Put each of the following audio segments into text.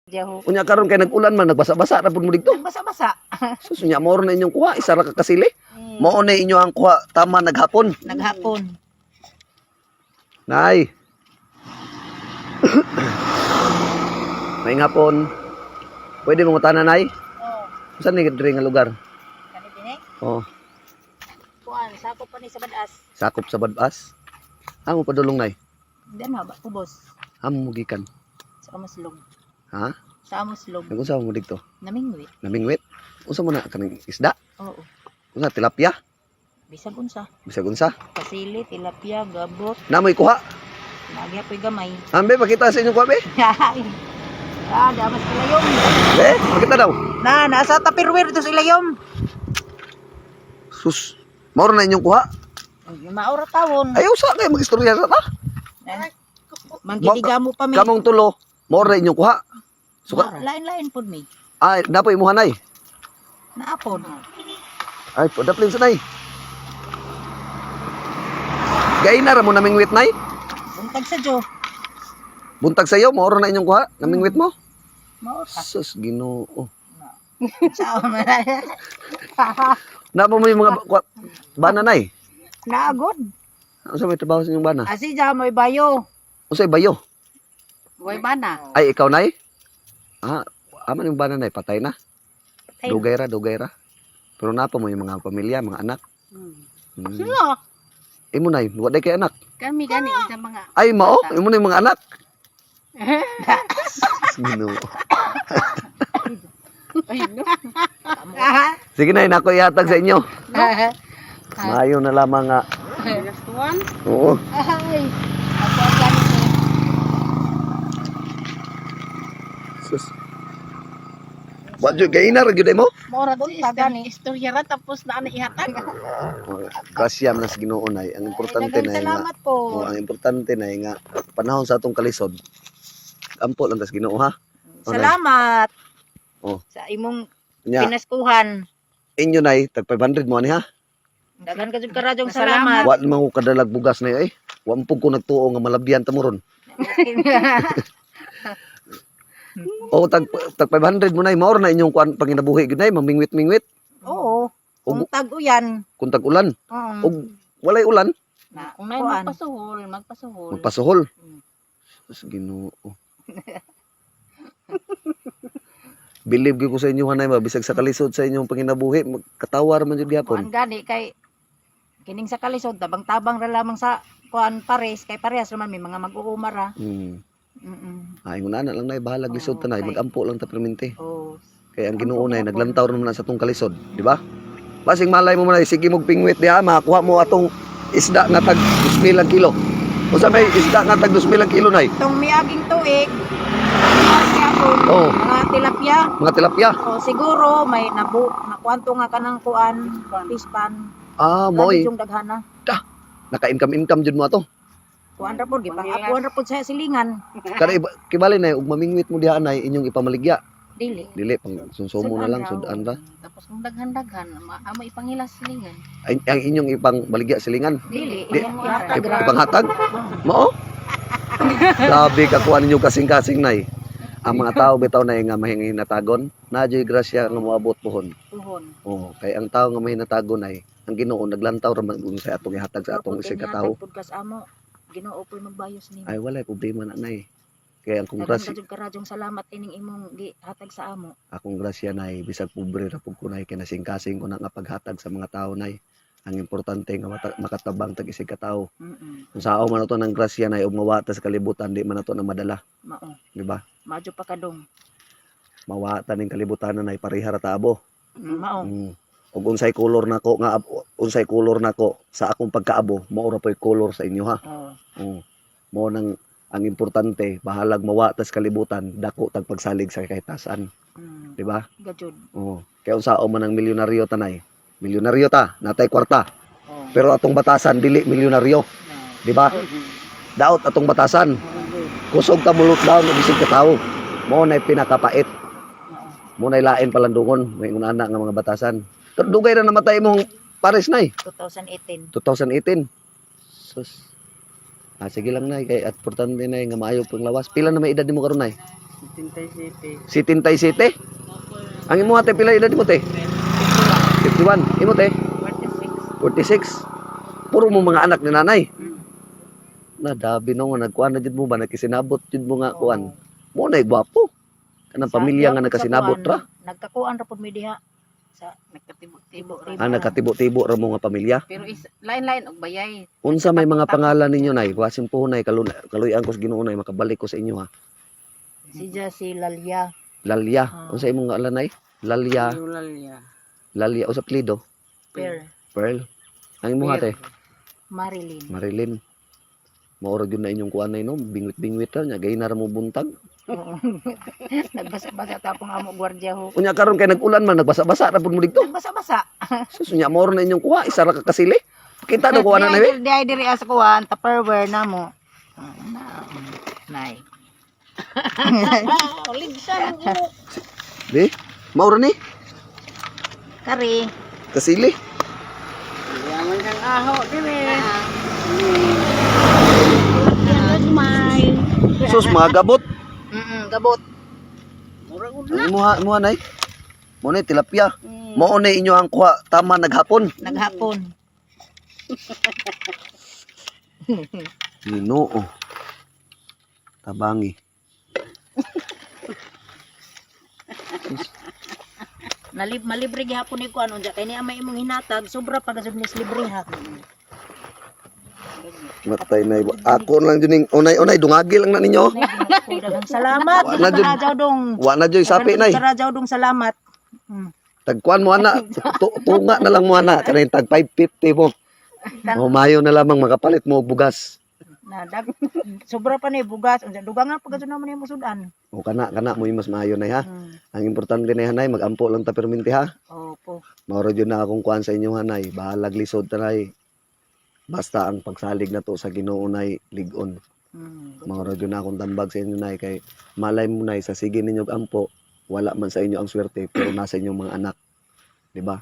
Diyaho. Unya karon kay nag-ulan man, nagbasa-basa ra pud mo didto. Nagbasa-basa. Sus, unya mao na inyong kuha, isa ra ka kasili. Mao na inyo ang kuha tama naghapon. Naghapon. Nay. May hapon. Pwede mo ngutana, Nay? Oh, Saan ni diri nga lugar? kani dinhi. Oh, Kuan, sakop pa ni sa badas. Sakop sa Badbas. Amo padulong, Nay? Dan ha, ba ubos. Amo mo gikan? Sa Amuslog. Ha? Sa Amuslog. Nag-unsa mo didto? Namingwit. Namingwit? Unsa mo na kaning isda? Oo. Unsa, tilapia? Bisag unsa. Bisag unsa? Kasili, tilapia, gabot, Namoy kuha. nagya po'y gamay. Ambe, pakita sa inyong kuha, be. Ah, damas ilayom. Be, pakita daw. Na, nasa tapirwir to sa ilayom. Sus, mao na inyong kuha. Maura tawon. Ayaw sa kay magistorya sa ta. Mangkidigamo pa mi. Kamong tulo, mao na inyong kuha. Suka, Lain-lain pod mi. Ay, napoy imuha, Nay? Naapod. Ay, padaplin sa, Nay. Gay na ra mo namingwit, Nay. Buntag sa Jo. Buntag sa iyo, mao na inyong kuha. Namingwit mo? Maura. Sus, Ginoo. Sao man. Napa mo yung mga kuha, bana, Nay? Naagod. Unsa may trabaho sa inyong bana? Asi ja may bayo. Unsay bayo? Way bana. Ay, ikaw, Nay? Ah, aman yung bana, Nay, patay na. Patay na. Dugay ra, dugay ra. Pero napa mo yung mga pamilya, mga anak. Sila. Imo, Nay, wa day kay anak. Kami gani sa mga Ay, mao, imo na yung mga anak. Ginoo. Ay no. Sige na, nako ihatag sa inyo. Maayo na lamang nga. Last one. Oo. Ay. Ako ang gani ni. Sus. Wa jud kay ina ra gyud mo. Mora Buntag gani. istorya ra tapos na ana ihatag. Oh, grasya man sa Ginoo, Nay. Ang importante Ay, na nga. salamat po. Oh, ang importante na nga panahon sa atong kalisod. Ampo lang tas Ginoo, ha. Oh, Nay. Salamat. Oh. Sa imong Nya, pinaskuhan. inyo, Nay, tag 500 mo ani, ha. Daghan ka jud karadyong Salamat. salamat. Wa man ko kadalag bugas na eh. Wa man pud ko nagtuo nga malabyan ta mo ron. O tag tag 500 mo, Nay, mao ra na inyong kuan panginabuhi gyud, Nay, mamingwit-mingwit? Oo. Kung Og tag-uyan. Kung tag-ulan, Oo. og walay ulan, Na, Kung nay kuan. magpasuhol, magpasuhol. Magpasuhol. Sus, Ginoo. Believe gyud ko sa inyo, hanay, bisag sa kalisod sa inyong panginabuhi, magkatawar man jud Kuan gyapon. gani kay kining sa kalisod tabang-tabang ra lamang sa kuan pares kay parehas naman may mga mag-uuma ra. Ay, nguna na lang, Nay, bahalag lisod Oo, ta, Nay, magampo lang ta permente. Oh. Kay ang Ginoo, Nay, naglantaw naman na sa tong kalisod, di ba? Basing malay mo man, Nay, sige mog pingwit diha, makakuha mo atong isda nga tag 2,000 ang kilo. Unsa may isda nga tag 2,000 ang kilo, Nay? Itong miaging tuig, gyapon, Oh. mga tilapia. Mga tilapia. O siguro may nabu nakuanto nga kanang kuan fish pan. Ah, moy. Yung daghana. Naka-income income jud mo ato. Kuan ra pod gipang-apuan ra pod sa silingan. Kada iba, kibali na ug mamingwit mo diha, Nay, inyong ipamaligya? Dili. Dili, pang sunsumo na lang, sudan ra. Tapos kung daghan-daghan, amo ipangilas silingan. Ay, ang inyong ipang baligya silingan? Dili. Di, Ihatag ra. Ipanghatag? Mao? Grabe ka kuha ninyo kasing-kasing, Nay. Ang mga tao bitaw na nga mahinatagon, na joy grasya nga moabot pohon. Puhon. Oh, kay ang tao nga mahinatagon ay ang Ginoo naglantaw ra man sa atong ihatag sa atong isig ka tawo. Pud kas amo. Ginoo po'y magbayos nimo. Ay, walay problema na, Nay. Kay ang kong Daghan grasya, ka jud karadyong salamat ining imong gihatag sa amo. Akong grasya, Nay, bisag pobre ra pud ko, Nay, kay nasingkasing ko na nga paghatag sa mga tao, Nay. Ang importante nga makatabang tag isig ka tawo. Kung sao man ato ng grasya, Nay, ug mawata sa kalibutan, di man ato na madala, Mao. Di ba? Madyo pa kadong. Mawata ning kalibutan na, Nay, pareha ra taabo. Mao. Ug unsay color nako nga unsay color nako sa akong pagkaabo, mao ra po'y color sa inyo, ha. Oh. Oo. Mao nang ang importante, bahalag mawata sa kalibutan, dako tag pagsalig sa kahitasan, di ba? Gajud. Oo. Kaya unsaon man ang milyonaryo tanay? Milyonaryo ta, natay kwarta. Oh. Pero atong batasan dili milyonaryo, di ba? Daot atong batasan. Kusog ta mulot down og isig ka tawo. Mao nay pinakapait. Mao nay lain palandungon, may ingon ana nga mga batasan. Pero dugay na namatay imong pares, Nay? 2018. 2018. Sus. Ah, sige lang, Nay, kay at importante na nga maayo pang lawas. Pila na may edad nimo karon, Nay? 77. 77. Ang imo, ate, pila edad mo, te? 51. Imo, te? 46. 46. Puro mo mga anak ni nanay. Na dabi no nga nagkuan na jud mo ba, nagkisinabot jud mo nga kuan. Mo na gwapo. Kanang pamilya nga nagkasinabot ra. Nagkakuan ra pud mi diha sa Nagkatibo-tibo ra. Ah, nagkatibo-tibo ra mo nga pamilya. Pero is lain-lain og bayay. Unsa may mga pangalan ninyo, nay? Wasin po, nay, kaluyan ko sa Ginoo, nay, makabalik ko sa inyo, ha. Si Jassy Lalia. Lalya. Ah. Unsa imong ngalan, nay? Lalya. Lalya. Lalya usa apelyido? Per Pearl. Ang imo, ate? Marilyn. Marilyn. Maura gyud na inyong kuan, nay, no. Bingwit-bingwit ra nya gay na ra mo buntag. Oo. Nagbasa-basa tapong amo gwardiya ho. Unya karon kay nag-ulan man, nagbasa-basa ra pud mo didto. Nagbasa-basa. Sus, unya maura na inyong kuha, isa ra ka kasili. Kita daw kuha na nay, be. Di ay diri sa kuan, Tupperware na mo. Ah, na. Nay. Ah, ligsan ang imo. Be, maura ni Kari. kasili. Yaman kang aho dire. May. Sus, mga gabot. Gabot. Mura gud Ang imuha, imuha nay. Mo nay tilapia. Mao na inyo ang kuha tama naghapon. Naghapon. Ginoo. Tabangi. Nalib malibre gihapon ni kuan unsa kay ni amay imong hinatag, sobra pa gasud nis libre ha. Matay na iba. Ako lang jud ning unay-unay dungagi lang na ninyo. Nay, daghang salamat. Wa na jud. Karajaw dong. Wa na joy sapi, nay. Karajaw dong, salamat. Tagkuan mo ana, tunga na lang mo ana kanang tag 550 mo. O mayo na lamang makapalit mo og bugas. Na dag sobra pa ni bugas unsa dugangan pa gasud naman imong sudan. O kana kana mo yung mas maayo nay, ha. Mm. Ang importante na hanay, magampo lang ta perminti, ha. Opo. Mauro jud na akong kuan sa inyo, hanay. Bahalag lisod tanay. Basta ang pagsalig na to sa Ginoo, nay, lig-on. Mauro jud na akong tambag sa inyo, nay, kay malay mo, nay, sa sige ninyo og ampo, wala man sa inyo ang swerte pero nasa inyong mga anak. Di ba?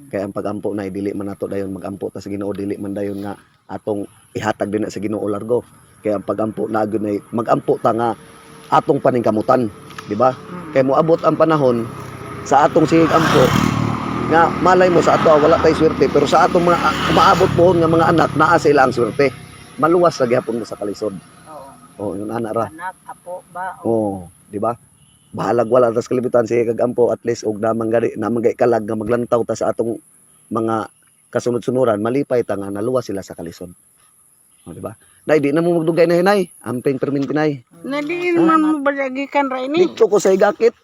Kaya ang pagampo, nay, dili man nato dayon magampo ta sa Ginoo, dili man dayon nga atong ihatag din na sa Ginoo largo. Kaya ang pagampo na gyud nay, magampo ta nga atong paningkamutan, di ba? Kay moabot ang panahon sa atong sigig ampo nga malay mo sa ato ah, wala tay swerte pero sa atong mga umaabot pohon nga mga anak naa sila ang swerte. Maluwas ra gihapon mo sa kalisod. Oo. Oh, yun ana ra. Anak, apo ba? Oh, di ba? Bahalag wala tas kalibutan sige kag ampo, at least og namang gari namang gay kalag nga maglantaw ta sa atong mga kasunod-sunuran, malipay ta nga naluwas sila sa kalisod. Oh, di ba? Nay, di na mo magdugay na hinay. Amping perminti, nay. Nadiin man mo balagi kan ra ini. Dito ko sa higakit.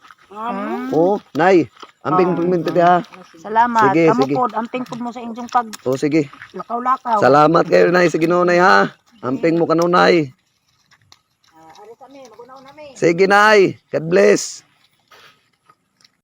Oh, nay. Amping Oh. perminti ha. Salamat. Sige, Kamo sige. pod, amping pod mo sa inyong pag Oh, sige. lakaw-lakaw. Salamat kayo, nay, sa Ginoo, nay, ha. Amping mo kanunay. Ah, ari kami, magunaw nami. Sige, nay. God bless.